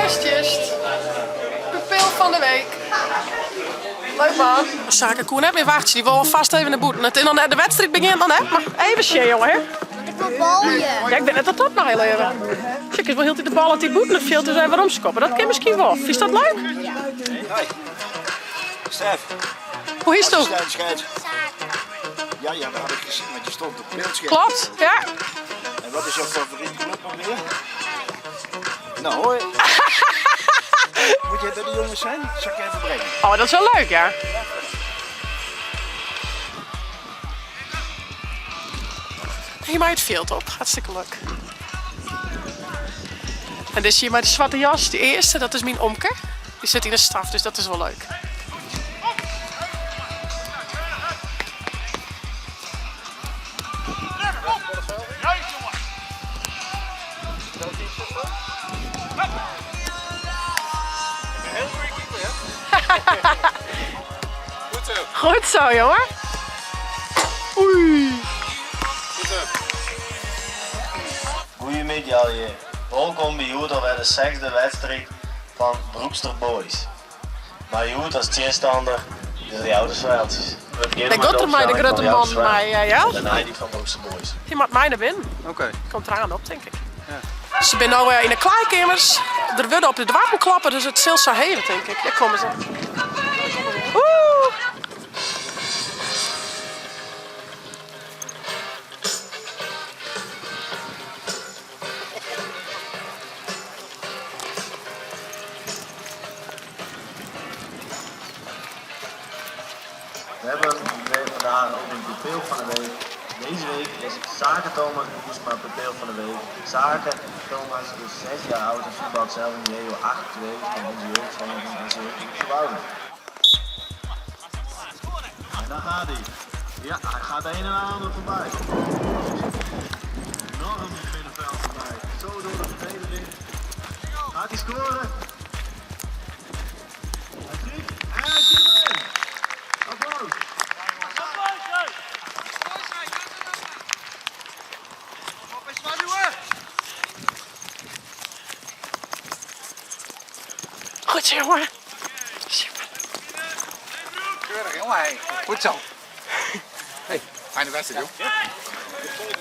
Just, just. Pupil van de week. Leuk man. Sake koe net mear wachtsje, dy wol alfêst even nei bûten. It is noch net, de wedstriid begjint noch net, mar even sjen jonge hè. Want ik wol balje. Ja, ik wit net oft dat noch hiel even. Sjoch, ik wol hieltyd de bal at dy bûten it fjild is even werom skoppe. Dat kin miskien wol. Fynst dat leuk? Ja. Hoi. Stef. Hoe hietsto? Assistent scheids. Ja, ja, dat had ik gezien, want je stond op het beeldscherm. Klopt, ja. En wat is jouw favoriete club nog meer? Nou, hoi. Moet jij bij de jongens zijn? Zal ik je even brengen? Oh, dat is wel leuk, ja. Hier mei it fjild op, hartstikke leuk. En dizze hjir mei de swarte jas, dy earste, dat is myn omke. Dy sit yn de staf, dus dat is wol leuk. Goed zo, jongen. Oei. Goeiemiddei allegear. Wolkom by hjoed alwer de sechsde wedstriid fan Broekster Boys. Mei hjoed as tsjinstanner de Ljouwerter Sweltsjes. We begjinne Dêr mei giet de er mei de opstelling grutte fan man Ljouwerter mei, Sweltsjes ja. en dêrnei dy fan Broekster Boys. Hy moat mei nei binnen. Oké. Komt eraan op, tink ik. Se binne no yn de klaaikeamers. Der wurde op de doarren kloppe, dus it sil sa heve, tink ik. Dêr komme se. Oeh! We hebben weer vandaag ook een pupil van de week. Deze week is Sake Thomas Boersma pupil van de week. Sake Thomas is 6 jaar oud en voetbalt zelf in de JO 8-2 van onze jeugdvereniging SC Oeterswoude. En daar gaat hij. Ja, hij gaat de een en de ander voorbij. Nog een middenveld voorbij. Zo door de verdediging. Gaat hij scoren? Hij schiet en hij schiet hem in. Applaus. Goed zo, jongen. Super. Keurig, jongen. Hey. Goed zo. Hey, fijne wedstrijd, joh.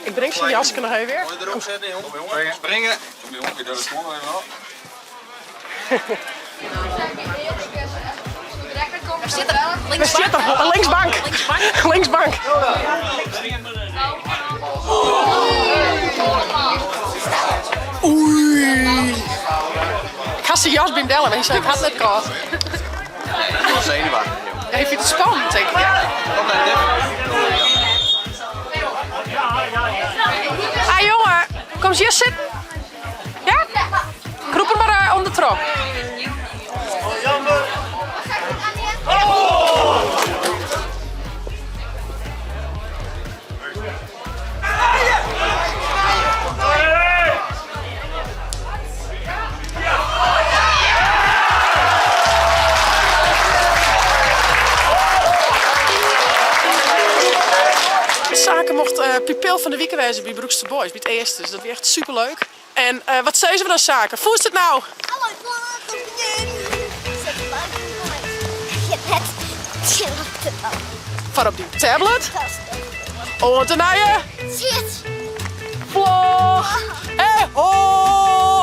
Ik breng zijn jasje nog even weer. Mooi erop zetten, jongen. Brengen. Brengen. Kom, jongen, dat is gewoon even op. We zitten linksbank. Linksbank. Oei. Ik ha syn jas by him del, mar hy sei ik ha it net kâld. Ik was zenuwachtig, joh. Ja, hy fynt it spannend, tink ik. Ja. Ah jongen, kom eens hier zitten. Ja? Krûp der mar ûndertroch. Sake mocht pupil fan de wike wêze by Broekster Boys, by it earste. Dus dat wie echt superleuk. En wat sizze we dan Sake? Fûnst it no? Foar op dyn tablet. Oant de nije vlog. En hoi!